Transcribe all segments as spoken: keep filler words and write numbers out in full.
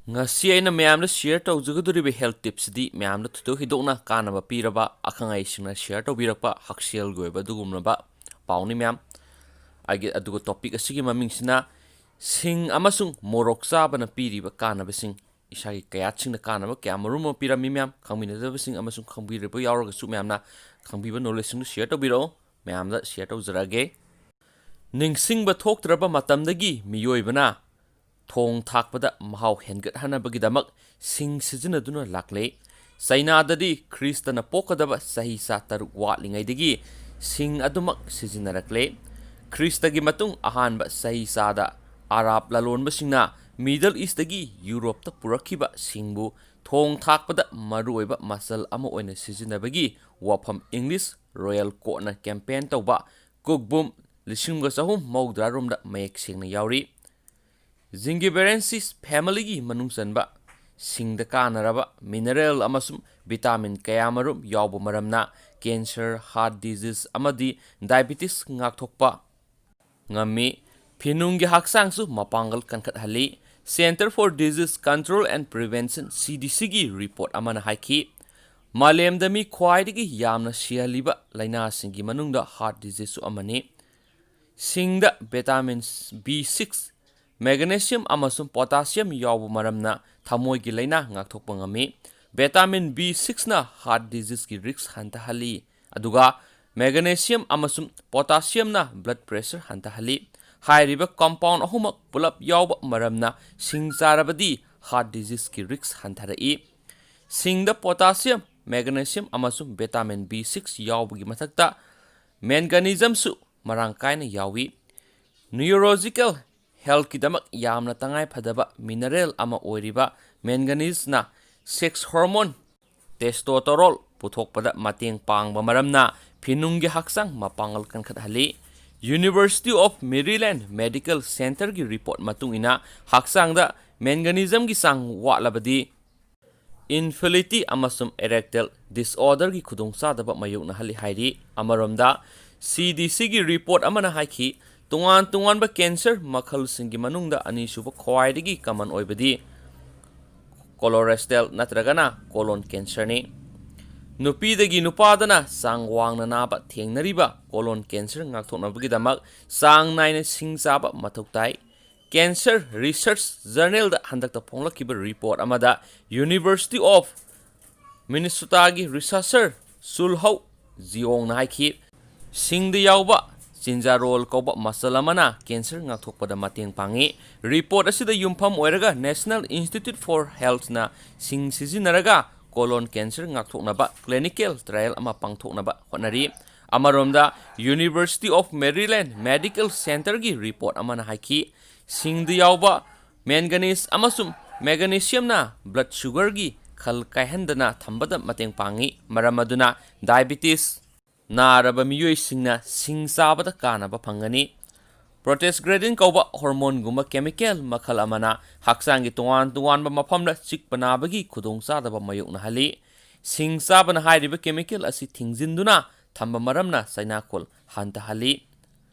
ꯉꯁꯤ ꯑꯩꯅ ꯃꯌꯥꯝꯗ ꯁꯤꯌꯔ ꯇꯧꯖꯒꯗꯧꯔꯤꯕ ꯍꯦꯜꯊ ꯇꯤꯞꯁꯤꯗꯤ ꯃꯌꯥꯝꯗ ꯊꯣꯏꯗꯣꯛ ꯍꯦꯟꯗꯣꯛꯅ ꯀꯥꯟꯅꯕ ꯄꯤꯔꯕ ꯑꯈꯪ ꯑꯍꯩꯁꯤꯡꯅ ꯁꯤꯌꯔ ꯇꯧꯕꯤꯔꯛꯄ ꯍꯛꯁꯦꯜꯒꯤ ꯑꯣꯏꯕ ꯑꯗꯨꯒꯨꯝꯂꯕ ꯄꯥꯎꯅꯤ ꯃꯌꯥꯝ꯫ ꯑꯩꯒꯤ ꯑꯗꯨꯒ ꯇꯣꯄꯤꯛ ꯑꯁꯤꯒꯤ ꯃꯃꯤꯡꯁꯤꯅ ꯁꯤꯡ ꯑꯃꯁꯨꯡ ꯃꯣꯔꯣꯛ ꯆꯥꯕꯅ ꯄꯤꯔꯤꯕ ꯀꯥꯟꯅꯕꯁꯤꯡ꯫ ꯏꯁꯥꯒꯤ ꯀꯌꯥꯠꯁꯤꯡꯅ ꯀꯥꯟꯅꯕ ꯀꯌꯥ ꯃꯔꯨꯝ ꯑꯃ ꯄꯤꯔꯝꯃꯤ ꯃꯌꯥꯝ꯫ ꯈꯪꯕꯤꯅꯗꯕꯁꯤꯡ ꯑꯃꯁꯨꯡ ꯈꯪꯕꯤꯔꯕ ꯌꯥꯎꯔꯒꯁꯨ ꯃꯌꯥꯝꯅ ꯈꯪꯕꯤꯕ ꯅꯣꯂꯦꯖꯁꯤꯡꯗꯨ ꯁꯤꯌꯔ ꯇꯧꯕꯤꯔꯛꯑꯣ꯫ ꯃꯌꯥꯝꯗ ꯁꯤꯌꯔ ꯇꯧꯖꯔꯛꯑꯒꯦ꯫ ꯅꯤꯡꯁꯤꯡꯕ ꯊꯣꯛꯇ꯭ꯔꯕ ꯃꯇꯝꯗꯒꯤ ꯃꯤꯑꯣꯏꯕꯅ ꯊꯣꯡ ꯊꯥꯛꯄꯗ ꯃꯍꯥꯎ ꯍꯦꯟꯒꯠꯍꯟꯅꯕꯒꯤꯗꯃꯛ ꯁꯤꯡ ꯁꯤꯖꯤꯟꯅꯗꯨꯅ ꯂꯥꯛꯂꯦ꯫ ꯆꯩꯅꯥꯗꯗꯤ ꯈ꯭ꯔꯤꯁꯇꯅ ꯄꯣꯛꯀꯗꯕ ꯆꯍꯤ ꯆꯥ ꯇꯔꯨꯛ ꯋꯥꯠꯂꯤꯉꯩꯗꯒꯤ ꯁꯤꯡ ꯑꯗꯨꯃꯛ ꯁꯤꯖꯤꯟꯅꯔꯛꯂꯦ꯫ ꯈ꯭ꯔꯤꯁꯇꯒꯤ ꯃꯇꯨꯡ ꯑꯍꯥꯟꯕ ꯆꯍꯤ ꯆꯥꯗ ꯑꯔꯥꯕ ꯂꯂꯣꯟꯕꯁꯤꯡꯅ ꯃꯤꯗꯜ ꯏꯁꯇꯒꯤ ꯌꯨꯔꯣꯞꯇ ꯄꯨꯔꯛꯈꯤꯕ ꯁꯤꯡꯕꯨ ꯊꯣꯡ ꯊꯥꯛꯄꯗ ꯃꯔꯨꯑꯣꯏꯕ ꯃꯆꯜ ꯑꯃ ꯑꯣꯏꯅ ꯁꯤꯖꯤꯟꯅꯕꯒꯤ ꯋꯥꯐꯝ ꯏꯪꯂꯤꯁ ꯔꯣꯌꯦꯜ ꯀꯣꯔꯠꯅ ꯀꯦꯝꯄꯦꯟ ꯇꯧꯕ ꯀꯨꯛꯕꯨꯝ ꯂꯤꯁꯤꯡ ꯑꯃꯒ ꯆꯍꯨꯝ ꯃꯧꯗ꯭ꯔꯥ ꯔꯣꯝꯗ ꯃꯌꯦꯛ ꯁꯦꯡꯅ ꯌꯥꯎꯔꯤ꯫ ꯖꯤꯡꯒꯤꯕꯦꯔꯦꯟꯁꯤꯁ ꯐꯦꯃꯤꯂꯤꯒꯤ ꯃꯅꯨꯡ ꯆꯟꯕ ꯁꯤꯡꯗ ꯀꯥꯟꯅꯔꯕ ꯃꯤꯅꯔꯦꯜ ꯑꯃꯁꯨꯡ ꯚꯤꯇꯥꯃꯤꯟ ꯀꯌꯥꯃꯔꯨꯝ ꯌꯥꯎꯕ ꯃꯔꯝꯅ ꯀꯦꯟꯁꯔ, ꯍꯥꯔꯠ ꯗꯤꯖꯤꯖ ꯑꯃꯗꯤ ꯗꯥꯏꯕꯤꯇꯤꯁ ꯉꯥꯛꯊꯣꯛꯄ ꯉꯝꯃꯤ꯫ ꯐꯤꯅꯨꯡꯒꯤ ꯍꯛꯆꯥꯡꯁꯨ ꯃꯄꯥꯡꯒꯜ ꯀꯟꯈꯠꯍꯜꯂꯤ꯫ Centre for Disease Control and Prevention, C D C ꯒꯤ ꯔꯤꯄꯣꯔꯠ ꯑꯃꯅ ꯍꯥꯏꯈꯤ, ꯃꯥꯂꯦꯝꯗ ꯃꯤ ꯈ꯭ꯋꯥꯏꯗꯒꯤ ꯌꯥꯝꯅ ꯁꯤꯍꯜꯂꯤꯕ ꯂꯥꯏꯅꯥꯁꯤꯡꯒꯤ ꯃꯅꯨꯡꯗ ꯍꯥꯔꯠ ꯗꯤꯖꯤꯖꯁꯨ ꯑꯃꯅꯤ꯫ ꯁꯤꯡꯗ ꯚꯤꯇꯥꯃꯤꯟ ꯕꯤ ꯁꯤꯛꯁ, ꯃꯦꯒꯅꯦꯁꯤꯌꯝ ꯑꯃꯁꯨꯡ ꯄꯣꯇꯥꯁꯤꯌꯝ ꯌꯥꯎꯕ ꯃꯔꯝꯅ ꯊꯃꯣꯏꯒꯤ ꯂꯥꯏꯅꯥ ꯉꯥꯛꯊꯣꯛꯄ ꯉꯝꯃꯤ꯫ ꯚꯤꯇꯥꯃꯤꯟ ꯕꯤ ꯁꯤꯛꯁꯅ ꯍꯥꯔꯠ ꯗꯤꯖꯤꯖꯀꯤ ꯔꯤꯁ꯭ꯛ ꯍꯟꯊꯍꯜꯂꯤ, ꯑꯗꯨꯒ ꯃꯦꯒꯅꯦꯁꯤꯌꯝ ꯑꯃꯁꯨꯡ ꯄꯣꯇꯥꯁꯤꯌꯝꯅ ꯕ꯭ꯂꯗ ꯄ꯭ꯔꯦꯁꯔ ꯍꯟꯊꯍꯜꯂꯤ꯫ ꯍꯥꯏꯔꯤꯕ ꯀꯝꯄꯥꯎꯟ ꯑꯍꯨꯝꯃꯛ ꯄꯨꯂꯞ ꯌꯥꯎꯕ ꯃꯔꯝꯅ ꯁꯤꯡ ꯆꯥꯔꯕꯗꯤ ꯍꯥꯔꯠ ꯗꯤꯖꯤꯖꯀꯤ ꯔꯤꯁ꯭ꯛ ꯍꯟꯊꯔꯛꯏ꯫ ꯁꯤꯡꯗ ꯄꯣꯇꯥꯁꯤꯌꯝ, ꯃꯦꯒꯅꯦꯁꯤꯌꯝ ꯑꯃꯁꯨꯡ ꯚꯤꯇꯥꯃꯤꯟ ꯕꯤ ꯁꯤꯛꯁ ꯌꯥꯎꯕꯒꯤ ꯃꯊꯛꯇ ꯃꯦꯟꯒꯅꯤꯖꯝꯁꯨ ꯃꯔꯥꯡ ꯀꯥꯏꯅ ꯌꯥꯎꯏ꯫ ꯅ꯭ꯌꯨꯔꯣꯂꯣꯖꯤꯀꯦꯜ ꯍꯦꯜꯊꯀꯤꯗꯃꯛ ꯌꯥꯝꯅ ꯇꯉꯥꯏ ꯐꯗꯕ ꯃꯤꯅꯔꯦꯜ ꯑꯃ ꯑꯣꯏꯔꯤꯕ ꯃꯦꯟꯒꯅꯤꯖꯅ ꯁꯦꯛꯁ ꯍꯣꯔꯃꯣꯟ ꯇꯦꯁꯇꯣꯇꯦꯔꯣꯜ ꯄꯨꯊꯣꯛꯄꯗ ꯃꯇꯦꯡ ꯄꯥꯡꯕ ꯃꯔꯝꯅ ꯐꯤꯅꯨꯡꯒꯤ ꯍꯛꯆꯥꯡ ꯃꯄꯥꯡꯒꯜ ꯀꯟꯈꯠꯍꯜꯂꯤ꯫ University of Maryland Medical Centerꯒꯤ ꯔꯤꯄꯣꯔꯠ ꯃꯇꯨꯡ ꯏꯟꯅ, ꯍꯛꯆꯥꯡꯗ ꯃꯦꯟꯒꯅꯤꯖꯝꯒꯤ ꯆꯥꯡ ꯋꯥꯠꯂꯕꯗꯤ ꯏꯟꯐꯔꯇꯤꯂꯤꯇꯤ ꯑꯃꯁꯨꯡ ꯏꯔꯦꯛꯇꯥꯏꯜ ꯗꯤꯁꯑꯣꯔꯗꯔꯒꯤ ꯈꯨꯗꯣꯡꯆꯥꯗꯕ ꯃꯥꯌꯣꯛꯅꯍꯜꯂꯤ ꯍꯥꯏꯔꯤ꯫ ꯑꯃꯔꯣꯝꯗ, ꯁꯤ ꯗꯤ ꯁꯤꯒꯤ ꯔꯤꯄꯣꯔꯠ ꯑꯃꯅ ꯍꯥꯏꯈꯤ, ꯇꯣꯉꯥꯟ ꯇꯣꯉꯥꯟꯕ ꯀꯦꯟꯁꯔ ꯃꯈꯜꯁꯤꯡꯒꯤ ꯃꯅꯨꯡꯗ ꯑꯅꯤꯁꯨꯕ ꯈ꯭ꯋꯥꯏꯗꯒꯤ ꯀꯃꯟ ꯑꯣꯏꯕꯗꯤ colorectal ꯅꯠꯇ꯭ꯔꯒꯅ colon cancerꯅꯤ꯫ ꯅꯨꯄꯤꯗꯒꯤ ꯅꯨꯄꯥꯗꯅ ꯆꯥꯡ ꯋꯥꯡꯅ ꯅꯥꯕ ꯊꯦꯡꯅꯔꯤꯕ colon cancer ꯉꯥꯛꯊꯣꯛꯅꯕꯒꯤꯗꯃꯛ ꯆꯥꯡ ꯅꯥꯏꯅ ꯁꯤꯡ ꯆꯥꯕ ꯃꯊꯧ ꯇꯥꯏ꯫ Cancer Research Journalꯗ ꯍꯟꯗꯛꯇ ꯐꯣꯡꯂꯛꯈꯤꯕ report ꯑꯃꯗ University of Minnesotaꯒꯤ researcher ꯆꯨꯜꯍꯧ ꯖꯤꯑꯣꯡꯅ ꯍꯥꯏꯈꯤ, ꯁꯤꯡꯗ ꯌꯥꯎꯕ ꯆꯤꯟꯖꯥꯔꯣꯜ ꯀꯧꯕ ꯃꯆꯜ ꯑꯃꯅ cancer ꯉꯥꯛꯊꯣꯛꯄꯗ ꯃꯇꯦꯡ ꯄꯥꯡꯏ꯫ Report ꯑꯁꯤꯗ ꯌꯨꯝꯐꯝ ꯑꯣꯏꯔꯒ National Institute for Healthꯅ ꯁꯤꯡ ꯁꯤꯖꯤꯟꯅꯔꯒ colon cancer ꯉꯥꯛꯊꯣꯛꯅꯕ clinical trial ꯑꯃ ꯄꯥꯡꯊꯣꯛꯅꯕ ꯍꯣꯠꯅꯔꯤ꯫ ꯑꯃꯔꯣꯝꯗ, University of Maryland Medical Centerꯒꯤ report ꯑꯃꯅ ꯍꯥꯏꯈꯤ, ꯁꯤꯡꯗ ꯌꯥꯎꯕ manganese ꯑꯃꯁꯨꯡ magnesiumꯅ blood sugarꯒꯤ ꯈꯜ ꯀꯥꯏꯍꯟꯗꯅ ꯊꯝꯕꯗ ꯃꯇꯦꯡ ꯄꯥꯡꯏ, ꯃꯔꯝ ꯑꯗꯨꯅ diabetes ꯅꯥꯔꯕ ꯃꯤꯑꯣꯏꯁꯤꯡꯅ ꯁꯤꯡ ꯆꯥꯕꯗ ꯀꯥꯟꯅꯕ ꯐꯪꯒꯅꯤ꯫ Progesterone ꯀꯧꯕ hormoneꯒꯨꯝꯕ chemical ꯃꯈꯜ ꯑꯃꯅ ꯍꯛꯆꯥꯡꯒꯤ ꯇꯣꯉꯥꯟ ꯇꯣꯉꯥꯟꯕ ꯃꯐꯝꯗ ꯆꯤꯛꯄ ꯅꯥꯕꯒꯤ ꯈꯨꯗꯣꯡꯆꯥꯗꯕ ꯃꯥꯌꯣꯛꯅꯍꯜꯂꯤ꯫ ꯁꯤꯡ ꯆꯥꯕꯅ ꯍꯥꯏꯔꯤꯕ chemical ꯑꯁꯤ ꯊꯤꯡꯖꯤꯟꯗꯨꯅ ꯊꯝꯕ ꯃꯔꯝꯅ ꯆꯩꯅꯥꯈꯣꯜ ꯍꯟꯊꯍꯜꯂꯤ꯫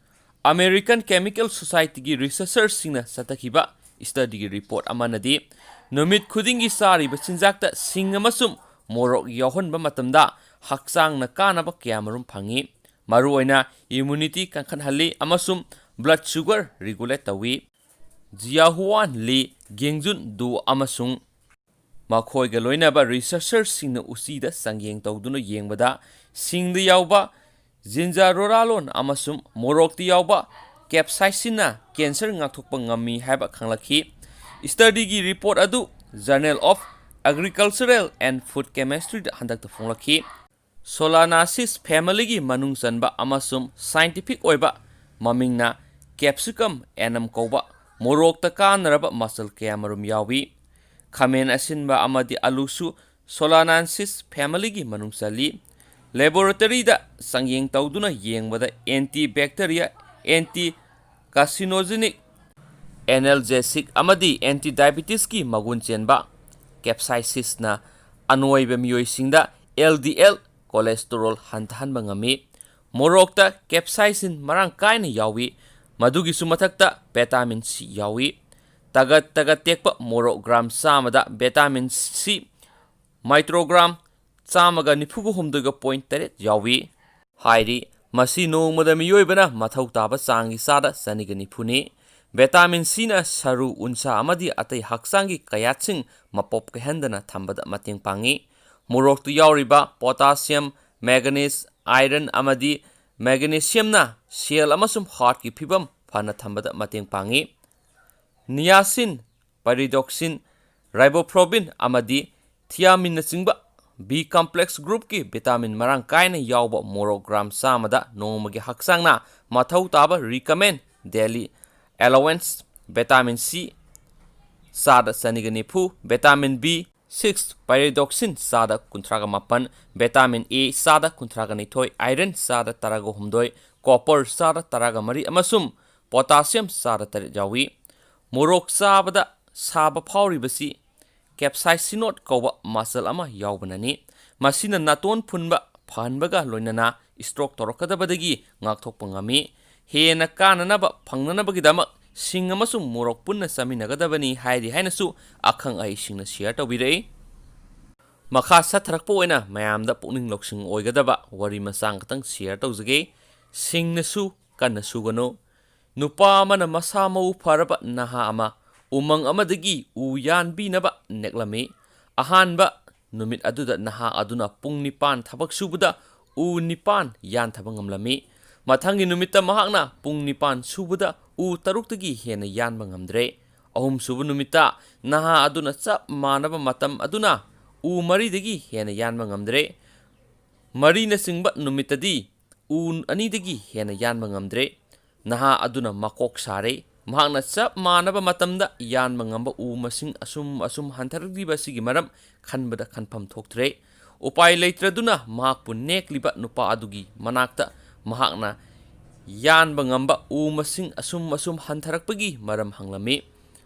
American Chemical Societyꯒꯤ researcherꯁꯤꯡꯅ ꯆꯠꯊꯈꯤꯕ studyꯒꯤ report ꯑꯃꯅꯗꯤ ꯅꯨꯃꯤꯠ ꯈꯨꯗꯤꯡꯒꯤ ꯆꯥꯔꯤꯕ ꯆꯤꯟꯖꯥꯛꯇ ꯁꯤꯡ ꯑꯃꯁꯨꯡ ꯃꯣꯔꯣꯛ ꯌꯥꯎꯍꯟꯕ ꯃꯇꯝꯗ ꯍꯛꯆꯥꯡꯅ ꯀꯥꯟꯅꯕ ꯀꯌꯥꯃꯔꯨꯝ ꯐꯪꯏ꯫ ꯃꯔꯨꯑꯣꯏꯅ immunity ꯀꯟꯈꯠꯍꯜꯂꯤ ꯑꯃꯁꯨꯡ blood sugar regulate ꯇꯧꯏ꯫ ꯖꯤꯌꯥꯍꯨꯋꯥꯟ ꯂꯤ, ꯒꯦꯡꯖꯨꯟ ꯗꯨ ꯑꯃꯁꯨꯡ ꯃꯈꯣꯏꯒ ꯂꯣꯏꯅꯕ researcherꯁꯤꯡꯅ ꯎꯆꯤꯗ ꯆꯥꯡꯌꯦꯡ ꯇꯧꯗꯨꯅ ꯌꯦꯡꯕꯗ ꯁꯤꯡꯗ ꯌꯥꯎꯕ ꯖꯤꯟꯖꯥꯔꯣꯔꯥꯂꯣꯟ ꯑꯃꯁꯨꯡ ꯃꯣꯔꯣꯛꯇ ꯌꯥꯎꯕ capsaicinꯅ cancer ꯉꯥꯛꯊꯣꯛꯄ ꯉꯝꯃꯤ ꯍꯥꯏꯕ ꯈꯪꯂꯛꯈꯤ꯫ Studyꯒꯤ report ꯑꯗꯨ Journal of Agricultural and Food Chemistryꯗ ꯍꯟꯗꯛꯇ ꯐꯣꯡꯂꯛꯈꯤ꯫ Solanaceae familyꯒꯤ ꯃꯅꯨꯡ ꯆꯟꯕ ꯑꯃꯁꯨꯡ scientific ꯑꯣꯏꯕ ꯃꯃꯤꯡꯅ Capsicum annuum ꯀꯧꯕ ꯃꯣꯔꯣꯛꯇ ꯀꯥꯟꯅꯔꯕ ꯃꯆꯜ ꯀꯌꯥꯃꯔꯨꯝ ꯌꯥꯎꯏ꯫ ꯈꯥꯃꯦꯟ ꯑꯁꯤꯟꯕ ꯑꯃꯗꯤ ꯑꯂꯨꯁꯨ Solanaceae familyꯒꯤ ꯃꯅꯨꯡ ꯆꯜꯂꯤ꯫ Laboratoryꯗ ꯆꯥꯡꯌꯦꯡ ꯇꯧꯗꯨꯅ ꯌꯦꯡꯕꯗ anti bacteria, anti carcinogenic, analgesic ꯑꯃꯗꯤ anti diabetesꯀꯤ ꯃꯒꯨꯟ ꯆꯦꯟꯕ capsaicinꯅ ꯑꯅꯣꯏꯕ ꯃꯤꯑꯣꯏꯁꯤꯡꯗ LDL cholesterol ꯍꯟꯊꯍꯟꯕ ꯉꯝꯃꯤ꯫ ꯃꯣꯔꯣꯛꯇ capsaicin ꯃꯔꯥꯡ ꯀꯥꯏꯅ ꯌꯥꯎꯏ꯫ ꯃꯗꯨꯒꯤꯁꯨ ꯃꯊꯛꯇ vitamin C ꯌꯥꯎꯏ꯫ ꯇꯒꯠ ꯇꯒꯠ ꯇꯦꯛꯄ ꯃꯣꯔꯣꯛ gram ꯆꯥꯝꯃꯗ vitamin C microgram ꯆꯥꯝꯃꯒ ꯅꯤꯐꯨꯒ ꯍꯨꯝꯗꯣꯏꯒ point ꯇꯔꯦꯠ ꯌꯥꯎꯏ꯫ ꯍꯥꯏꯔꯤ, ꯃꯁꯤ ꯅꯣꯡꯃꯗ ꯃꯤꯑꯣꯏꯕꯅ ꯃꯊꯧ ꯇꯥꯕ ꯆꯥꯡꯒꯤ ꯆꯥꯗ ꯆꯅꯤꯒ ꯅꯤꯐꯨꯅꯤ꯫ Vitamin Cꯅ ꯁꯔꯨ, ꯎꯟꯁꯥ ꯑꯃꯗꯤ ꯑꯇꯩ ꯍꯛꯆꯥꯡꯒꯤ ꯀꯌꯥꯠꯁꯤꯡ ꯃꯄꯣꯞ ꯀꯥꯏꯍꯟꯗꯅ ꯊꯝꯕꯗ ꯃꯇꯦꯡ ꯄꯥꯡꯏ꯫ ꯃꯣꯔꯣꯛꯇ ꯌꯥꯎꯔꯤꯕ potassium, manganese, iron ꯑꯃꯗꯤ magnesiumꯅ cell ꯑꯃꯁꯨꯡ heartꯀꯤ ꯐꯤꯕꯝ ꯐꯅ ꯊꯝꯕꯗ ꯃꯇꯦꯡ ꯄꯥꯡꯏ꯫ Niacin, pyridoxine, riboflavin ꯑꯃꯗꯤ thiaminꯅꯆꯤꯡꯕ B complex groupꯀꯤ vitamin ꯃꯔꯥꯡ ꯀꯥꯏꯅ ꯌꯥꯎꯕ ꯃꯣꯔꯣꯛ gram ꯆꯥꯝꯃꯗ ꯅꯣꯡꯃꯒꯤ ꯍꯛꯆꯥꯡꯅ ꯃꯊꯧ ꯇꯥꯕ recommend daily allowance vitamin C ꯆꯥꯗ ꯆꯅꯤꯒ ꯅꯤꯐꯨ, vitamin B six pyridoxine ꯆꯥꯗ ꯀꯨꯟꯊ꯭ꯔꯥꯒ ꯃꯥꯄꯟ, vitamin A ꯆꯥꯗ ꯀꯨꯟꯊ꯭ꯔꯥꯒ ꯅꯤꯊꯣꯏ, iron ꯆꯥꯗ ꯇꯔꯥꯒ ꯍꯨꯝꯗꯣꯏ, copper ꯆꯥꯗ ꯇꯔꯥꯒ ꯃꯔꯤ ꯑꯃꯁꯨꯡ potassium ꯆꯥꯗ ꯇꯔꯦꯠ ꯌꯥꯎꯏ꯫ ꯃꯣꯔꯣꯛ ꯆꯥꯕꯗ ꯁꯥꯕ ꯐꯥꯎꯔꯤꯕꯁꯤ capsaicinoate ꯀꯧꯕ ꯃꯆꯜ ꯑꯃ ꯌꯥꯎꯕꯅꯅꯤ꯫ ꯃꯁꯤꯅ ꯅꯥꯇꯣꯟ ꯐꯨꯟꯕ ꯐꯍꯟꯕꯒ ꯂꯣꯏꯅꯅ stroke ꯇꯧꯔꯛꯀꯗꯕꯗꯒꯤ ꯉꯥꯛꯊꯣꯛꯄ ꯉꯝꯃꯤ꯫ ꯍꯦꯟꯅ ꯀꯥꯟꯅꯅꯕ ꯐꯪꯅꯅꯕꯒꯤꯗꯃꯛ ꯁꯤꯡ ꯑꯃꯁꯨꯡ ꯃꯣꯔꯣꯛ ꯄꯨꯟꯅ ꯆꯥꯃꯤꯟꯅꯒꯗꯕꯅꯤ ꯍꯥꯏꯔꯤ ꯍꯥꯏꯅꯁꯨ ꯑꯈꯪ ꯑꯍꯩꯁꯤꯡꯅ share ꯇꯧꯕꯤꯔꯛꯏ꯫ ꯃꯈꯥ ꯆꯠꯊꯔꯛꯄ ꯑꯣꯏꯅ ꯃꯌꯥꯝꯗ ꯄꯨꯛꯅꯤꯡ ꯂꯧꯁꯤꯡ ꯑꯣꯏꯒꯗꯕ ꯋꯥꯔꯤ ꯃꯆꯥ ꯈꯛꯇꯪ share ꯇꯧꯖꯒꯦ꯫ ꯁꯤꯡꯅꯁꯨ ꯀꯟꯅ ꯁꯨꯒꯅꯨ꯫ ꯅꯨꯄꯥ ꯑꯃꯅ ꯃꯁꯥ ꯃꯎ ꯐꯔꯕ ꯅꯍꯥ ꯑꯃ ꯎꯃꯪ ꯑꯃꯗꯒꯤ ꯎ ꯌꯥꯟꯕꯤꯅꯕ ꯅꯦꯛꯂꯝꯃꯤ꯫ ꯑꯍꯥꯟꯕ ꯅꯨꯃꯤꯠ ꯑꯗꯨꯗ ꯅꯍꯥ ꯑꯗꯨꯅ ꯄꯨꯡ ꯅꯤꯄꯥꯟ ꯊꯕꯛ ꯁꯨꯕꯗ ꯎ ꯅꯤꯄꯥꯟ ꯌꯥꯟꯊꯕ ꯉꯝꯂꯝꯃꯤ꯫ ꯃꯊꯪꯒꯤ ꯅꯨꯃꯤꯠꯇ ꯃꯍꯥꯛꯅ ꯄꯨꯡ ꯅꯤꯄꯥꯟ ꯁꯨꯕꯗ ꯎ ꯇꯔꯨꯛꯇꯒꯤ ꯍꯦꯟꯅ ꯌꯥꯟꯕ ꯉꯝꯗ꯭ꯔꯦ꯫ ꯑꯍꯨꯝꯁꯨꯕ ꯅꯨꯃꯤꯠꯇ ꯅꯍꯥ ꯑꯗꯨꯅ ꯆꯞ ꯃꯥꯟꯅꯕ ꯃꯇꯝ ꯑꯗꯨꯅ ꯎ ꯃꯔꯤꯗꯒꯤ ꯍꯦꯟꯅ ꯌꯥꯟꯕ ꯉꯝꯗ꯭ꯔꯦ꯫ ꯃꯔꯤꯅꯆꯤꯡꯕ ꯅꯨꯃꯤꯠꯇꯗꯤ ꯎ ꯑꯅꯤꯗꯒꯤ ꯍꯦꯟꯅ ꯌꯥꯟꯕ ꯉꯝꯗ꯭ꯔꯦ꯫ ꯅꯍꯥ ꯑꯗꯨꯅ ꯃꯀꯣꯛ ꯁꯥꯔꯦ꯫ ꯃꯍꯥꯛꯅ ꯆꯞ ꯃꯥꯟꯅꯕ ꯃꯇꯝꯗ ꯌꯥꯟꯕ ꯉꯝꯕ ꯎ ꯃꯁꯤꯡ ꯑꯁꯨꯝ ꯑꯁꯨꯝ ꯍꯟꯊꯔꯛꯂꯤꯕ ꯑꯁꯤꯒꯤ ꯃꯔꯝ ꯈꯟꯕꯗ ꯈꯟꯐꯝ ꯊꯣꯛꯇ꯭ꯔꯦ꯫ ꯎꯄꯥꯏ ꯂꯩꯇ꯭ꯔꯗꯨꯅ ꯃꯍꯥꯛꯄꯨ ꯅꯦꯛꯂꯤꯕ ꯅꯨꯄꯥ ꯑꯗꯨꯒꯤ ꯃꯅꯥꯛꯇ ꯃꯍꯥꯛꯅ ꯌꯥꯟꯕ ꯉꯝꯕ ꯎ ꯃꯁꯤꯡ ꯑꯁꯨꯝ ꯑꯁꯨꯝ ꯍꯟꯊꯔꯛꯄꯒꯤ ꯃꯔꯝ ꯍꯪꯂꯝꯃꯤ꯫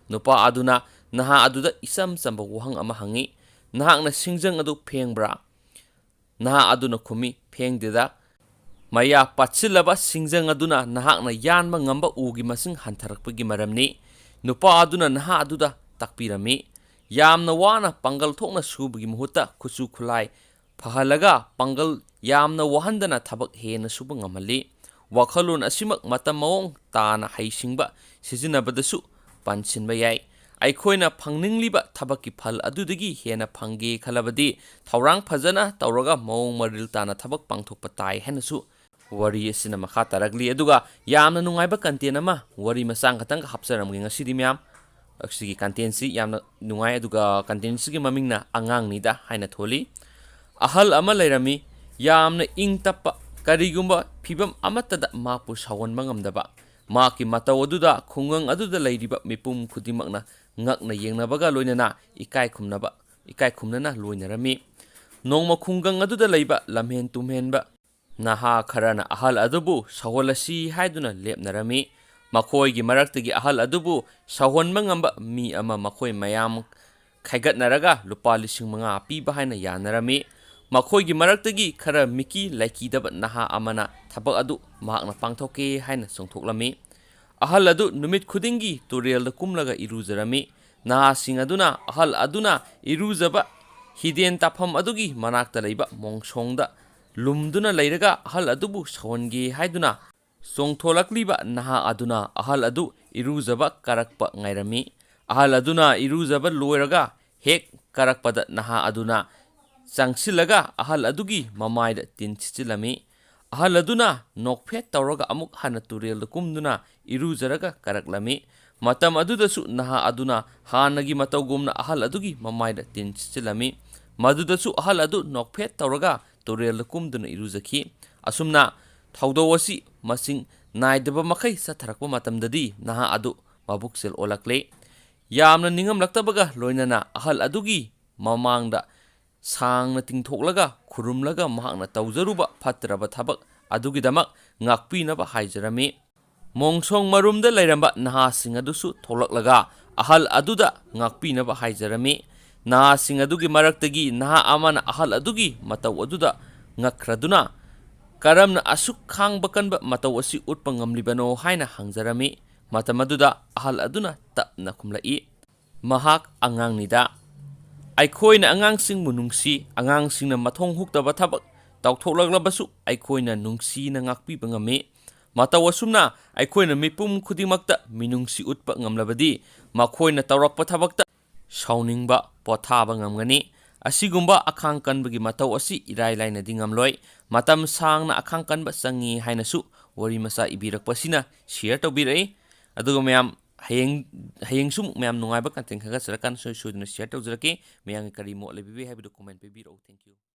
ꯅꯨꯄꯥ ꯑꯗꯨꯅ ꯅꯍꯥ ꯑꯗꯨꯗ ꯏꯆꯝ ꯆꯝꯕ ꯋꯥꯍꯪ ꯑꯃ ꯍꯪꯉꯤ, "ꯅꯍꯥꯛꯅ ꯁꯤꯡꯖꯪ ꯑꯗꯨ ꯐꯦꯡꯕ꯭ꯔꯥ?" ꯅꯍꯥ ꯑꯗꯨꯅ ꯈꯨꯝꯃꯤ, "ꯐꯦꯡꯗꯦꯗ"꯫ ꯃꯌꯥ ꯄꯠꯁꯤꯜꯂꯕ ꯁꯤꯡꯖꯪ ꯑꯗꯨꯅ ꯅꯍꯥꯛꯅ ꯌꯥꯟꯕ ꯉꯝꯕ ꯎꯒꯤ ꯃꯁꯤꯡ ꯍꯟꯊꯔꯛꯄꯒꯤ ꯃꯔꯝꯅꯤ꯫ ꯅꯨꯄꯥ ꯑꯗꯨꯅ ꯅꯍꯥ ꯑꯗꯨꯗ ꯇꯥꯛꯄꯤꯔꯝꯃꯤ꯫ ꯌꯥꯝꯅ ꯋꯥꯅ ꯄꯥꯡꯒꯜ ꯊꯣꯛꯅ ꯁꯨꯕꯒꯤ ꯃꯍꯨꯠꯇ ꯈꯨꯠꯁꯨ ꯈꯨꯠꯂꯥꯏ ꯐꯍꯜꯂꯒ ꯄꯥꯡꯒꯜ ꯌꯥꯝꯅ ꯋꯥꯍꯟꯗꯅ ꯊꯕꯛ ꯍꯦꯟꯅ ꯁꯨꯕ ꯉꯝꯍꯜꯂꯤ꯫ ꯋꯥꯈꯜꯂꯣꯟ ꯑꯁꯤꯃꯛ ꯃꯇꯝ ꯃꯑꯣꯡ ꯇꯥꯅ ꯍꯩꯁꯤꯡꯕ ꯁꯤꯖꯤꯟꯅꯕꯗꯁꯨ ꯄꯟꯁꯤꯟꯕ ꯌꯥꯏ꯫ ꯑꯩꯈꯣꯏꯅ ꯐꯪꯅꯤꯡꯂꯤꯕ ꯊꯕꯛꯀꯤ ꯐꯜ ꯑꯗꯨꯗꯒꯤ ꯍꯦꯟꯅ ꯐꯪꯒꯦ ꯈꯜꯂꯕꯗꯤ ꯊꯧꯔꯥꯡ ꯐꯖꯅ ꯇꯧꯔꯒ ꯃꯑꯣꯡ ꯃꯔꯤꯜ ꯇꯥꯅ ꯊꯕꯛ ꯄꯥꯡꯊꯣꯛꯄ ꯇꯥꯏ ꯍꯥꯏꯅꯁꯨ ꯋꯥꯔꯤ ꯑꯁꯤꯅ ꯃꯈꯥ ꯇꯥꯔꯛꯂꯤ꯫ ꯑꯗꯨꯒ ꯌꯥꯝꯅ ꯅꯨꯡꯉꯥꯏꯕ content ꯑꯃ, ꯋꯥꯔꯤ ꯃꯆꯥ ꯈꯛꯇꯪꯒ ꯍꯥꯞꯆꯔꯝꯒꯦ ꯉꯁꯤꯗꯤ ꯃꯌꯥꯝ꯫ ꯑꯁꯤꯒꯤ contentꯁꯤ ꯌꯥꯝꯅ ꯅꯨꯡꯉꯥꯏ, ꯑꯗꯨꯒ contentꯁꯤꯒꯤ ꯃꯃꯤꯡꯅ ꯑꯉꯥꯡꯅꯤꯗ ꯍꯥꯏꯅ ꯊꯣꯜꯂꯤ꯫ ꯑꯍꯜ ꯑꯃ ꯂꯩꯔꯝꯃꯤ, ꯌꯥꯝꯅ ꯏꯪ ꯇꯞꯄ, ꯀꯔꯤꯒꯨꯝꯕ ꯐꯤꯚꯝ ꯑꯃꯠꯇꯗ ꯃꯍꯥꯛꯄꯨ ꯁꯥꯎꯍꯟꯕ ꯉꯝꯗꯕ꯫ ꯃꯍꯥꯛꯀꯤ ꯃꯇꯧ ꯑꯗꯨꯗ ꯈꯨꯡꯒꯪ ꯑꯗꯨꯗ ꯂꯩꯔꯤꯕ ꯃꯤꯄꯨꯝ ꯈꯨꯗꯤꯡꯃꯛꯅ ꯉꯛꯅ ꯌꯦꯡꯅꯕꯒ ꯂꯣꯏꯅꯅ ꯏꯀꯥꯏ ꯈꯨꯝꯅꯕ, ꯏꯀꯥꯏ ꯈꯨꯝꯅꯅ ꯂꯣꯏꯅꯔꯝꯃꯤ꯫ ꯅꯣꯡꯃ ꯈꯨꯡꯒꯪ ꯑꯗꯨꯗ ꯂꯩꯕ ꯂꯝꯍꯦꯟ ꯇꯨꯝꯍꯦꯟꯕ ꯅꯍꯥ ꯈꯔꯅ ꯑꯍꯜ ꯑꯗꯨꯕꯨ ꯁꯧꯍꯜꯂꯁꯤ ꯍꯥꯏꯗꯨꯅ ꯂꯦꯞꯅꯔꯝꯃꯤ꯫ ꯃꯈꯣꯏꯒꯤ ꯃꯔꯛꯇꯒꯤ ꯑꯍꯜ ꯑꯗꯨꯕꯨ ꯁꯧꯍꯟꯕ ꯉꯝꯕ ꯃꯤ ꯑꯃ ꯃꯈꯣꯏ ꯃꯌꯥꯝ ꯈꯥꯏꯒꯠꯅꯔꯒ ꯂꯨꯄꯥ ꯂꯤꯁꯤꯡ ꯃꯉꯥ ꯄꯤꯕ ꯍꯥꯏꯅ ꯌꯥꯅꯔꯝꯃꯤ꯫ ꯃꯈꯣꯏꯒꯤ ꯃꯔꯛꯇꯒꯤ ꯈꯔ ꯃꯤꯀꯤ ꯂꯩꯈꯤꯗꯕ ꯅꯍꯥ ꯑꯃꯅ ꯊꯕꯛ ꯑꯗꯨ ꯃꯍꯥꯛꯅ ꯄꯥꯡꯊꯣꯛꯀꯦ ꯍꯥꯏꯅ ꯆꯣꯡꯊꯣꯛꯂꯝꯃꯤ꯫ ꯑꯍꯜ ꯑꯗꯨ ꯅꯨꯃꯤꯠ ꯈꯨꯗꯤꯡꯒꯤ ꯇꯨꯔꯦꯜꯗ ꯀꯨꯝꯂꯒ ꯏꯔꯨꯖꯔꯝꯃꯤ꯫ ꯅꯍꯥꯁꯤꯡ ꯑꯗꯨꯅ ꯑꯍꯜ ꯑꯗꯨꯅ ꯏꯔꯨꯖꯕ ꯍꯤꯗꯦꯟ ꯇꯥꯐꯝ ꯑꯗꯨꯒꯤ ꯃꯅꯥꯛꯇ ꯂꯩꯕ ꯃꯣꯡꯁꯣꯡꯗ ꯂꯨꯝꯗꯨꯅ ꯂꯩꯔꯒ ꯑꯍꯜ ꯑꯗꯨꯕꯨ ꯁꯧꯍꯟꯒꯦ ꯍꯥꯏꯗꯨꯅ ꯆꯣꯡꯊꯣꯂꯛꯂꯤꯕ ꯅꯍꯥ ꯑꯗꯨꯅ ꯑꯍꯜ ꯑꯗꯨ ꯏꯔꯨꯖꯕ ꯀꯥꯔꯛꯄ ꯉꯥꯏꯔꯝꯃꯤ꯫ ꯑꯍꯜ ꯑꯗꯨꯅ ꯏꯔꯨꯖꯕ ꯂꯣꯏꯔꯒ ꯍꯦꯛ ꯀꯥꯔꯛꯄꯗ ꯅꯍꯥ ꯑꯗꯨꯅ ꯆꯪꯁꯤꯜꯂꯒ ꯑꯍꯜ ꯑꯗꯨꯒꯤ ꯃꯃꯥꯏꯗ ꯇꯤꯟ ꯁꯤꯠꯆꯤꯜꯂꯝꯃꯤ꯫ ꯑꯍꯜ ꯑꯗꯨꯅ ꯅꯣꯛꯐꯦꯠ ꯇꯧꯔꯒ ꯑꯃꯨꯛ ꯍꯟꯅ ꯇꯨꯔꯦꯜꯗ ꯀꯨꯝꯗꯨꯅ ꯏꯔꯨꯖꯔꯒ ꯀꯥꯔꯛꯂꯝꯃꯤ꯫ ꯃꯇꯝ ꯑꯗꯨꯗꯁꯨ ꯅꯍꯥ ꯑꯗꯨꯅ ꯍꯥꯟꯅꯒꯤ ꯃꯇꯧꯒꯨꯝꯅ ꯑꯍꯜ ꯑꯗꯨꯒꯤ ꯃꯃꯥꯏꯗ ꯇꯤꯟ ꯁꯤꯠꯆꯤꯜꯂꯝꯃꯤ꯫ ꯃꯗꯨꯗꯁꯨ ꯑꯍꯜ ꯑꯗꯨ ꯅꯣꯛꯐꯦꯠ ꯇꯧꯔꯒ ꯇꯨꯔꯦꯜꯗ ꯀꯨꯝꯗꯨꯅ ꯏꯔꯨꯖꯈꯤ꯫ ꯑꯁꯨꯝꯅ ꯊꯧꯗꯧ ꯑꯁꯤ ꯃꯁꯤꯡ ꯅꯥꯏꯗꯕ ꯃꯈꯩ ꯆꯠꯊꯔꯛꯄ ꯃꯇꯝꯗꯗꯤ ꯅꯍꯥ ꯑꯗꯨ ꯃꯕꯨꯛꯆꯦꯜ ꯑꯣꯜꯂꯛꯂꯦ꯫ ꯌꯥꯝꯅ ꯅꯤꯡꯉꯝꯂꯛꯇꯕꯒ ꯂꯣꯏꯅꯅ ꯑꯍꯜ ꯑꯗꯨꯒꯤ ꯃꯃꯥꯡꯗ ꯁꯥꯡꯅ ꯇꯤꯡꯊꯣꯛꯂꯒ ꯈꯨꯔꯨꯝꯂꯒ ꯃꯍꯥꯛꯅ ꯇꯧꯖꯔꯨꯕ ꯐꯠꯇ꯭ꯔꯕ ꯊꯕꯛ ꯑꯗꯨꯒꯤꯗꯃꯛ ꯉꯥꯛꯄꯤꯅꯕ ꯍꯥꯏꯖꯔꯝꯃꯤ꯫ ꯃꯣꯡꯁꯣꯡ ꯃꯔꯨꯝꯗ ꯂꯩꯔꯝꯕ ꯅꯍꯥꯁꯤꯡ ꯑꯗꯨꯁꯨ ꯊꯣꯛꯂꯛꯂꯒ ꯑꯍꯜ ꯑꯗꯨꯗ ꯉꯥꯛꯄꯤꯅꯕ ꯍꯥꯏꯖꯔꯝꯃꯤ꯫ ꯅꯍꯥꯁꯤꯡ ꯑꯗꯨꯒꯤ ꯃꯔꯛꯇꯒꯤ ꯅꯍꯥ ꯑꯃꯅ ꯑꯍꯜ ꯑꯗꯨꯒꯤ ꯃꯇꯧ ꯑꯗꯨꯗ ꯉꯛꯈ꯭ꯔꯗꯨꯅ, "ꯀꯔꯝꯅ ꯑꯁꯨꯛ ꯈꯥꯡꯕ ꯀꯟꯕ ꯃꯇꯧ ꯑꯁꯤ ꯎꯠꯄ ꯉꯝꯂꯤꯕꯅꯣ?" ꯍꯥꯏꯅ ꯍꯪꯖꯔꯝꯃꯤ꯫ ꯃꯇꯝ ꯑꯗꯨꯗ ꯑꯍꯜ ꯑꯗꯨꯅ ꯇꯞꯅ ꯈꯨꯝꯂꯛꯏ, "ꯃꯍꯥꯛ ꯑꯉꯥꯡꯅꯤꯗ꯫ ꯑꯩꯈꯣꯏꯅ ꯑꯉꯥꯡꯁꯤꯡꯕꯨ ꯅꯨꯡꯁꯤ, ꯑꯉꯥꯡꯁꯤꯡꯅ ꯃꯊꯣꯡ ꯍꯨꯛꯇꯕ ꯊꯕꯛ ꯇꯧꯊꯣꯛꯂꯛꯂꯕꯁꯨ ꯑꯩꯈꯣꯏꯅ ꯅꯨꯡꯁꯤꯅ ꯉꯥꯛꯄꯤꯕ ꯉꯝꯃꯤ꯫ ꯃꯇꯧ ꯑꯁꯨꯝꯅ ꯑꯩꯈꯣꯏꯅ ꯃꯤꯄꯨꯝ ꯈꯨꯗꯤꯡꯃꯛꯇ ꯃꯤꯅꯨꯡꯁꯤ ꯎꯠꯄ ꯉꯝꯂꯕꯗꯤ ꯃꯈꯣꯏꯅ ꯇꯧꯔꯛꯄ ꯊꯕꯛꯇ ꯁꯥꯎꯅꯤꯡꯕ ꯄꯣꯊꯥꯕ ꯉꯝꯒꯅꯤ꯫ ꯑꯁꯤꯒꯨꯝꯕ ꯑꯈꯥꯡ ꯀꯟꯕꯒꯤ ꯃꯇꯧ ꯑꯁꯤ ꯏꯔꯥꯏ ꯂꯥꯏꯅꯗꯤ ꯉꯝꯂꯣꯏ꯫ ꯃꯇꯝ ꯁꯥꯡꯅ ꯑꯈꯥꯡ ꯀꯟꯕ ꯆꯪꯏ" ꯍꯥꯏꯅꯁꯨ ꯋꯥꯔꯤ ꯃꯆꯥ ꯏꯕꯤꯔꯛꯄꯁꯤꯅ ꯁꯤꯌꯔ ꯇꯧꯕꯤꯔꯛꯏ꯫ ꯑꯗꯨꯒ ꯃꯌꯥꯝ, ꯍꯌꯦꯡ, ꯍꯌꯦꯡꯁꯨ ꯑꯃꯨꯛ ꯃꯌꯥꯝ ꯅꯨꯡꯉꯥꯏꯕ ꯀꯟꯇꯦꯟ ꯈꯟꯒꯠꯆꯔꯀꯥꯟꯗ ꯁꯣꯏ ꯁꯣꯏꯗꯅ ꯁꯤꯌꯔ ꯇꯧꯖꯔꯛꯀꯦ꯫ ꯃꯌꯥꯝꯒꯤ ꯀꯔꯤ ꯃꯣꯠ ꯂꯩꯕꯤꯕꯒꯦ ꯍꯥꯏꯕꯗꯨ ꯀꯣꯃꯦꯟ ꯄꯤꯕꯤꯔꯛꯎ꯫ Thank you꯫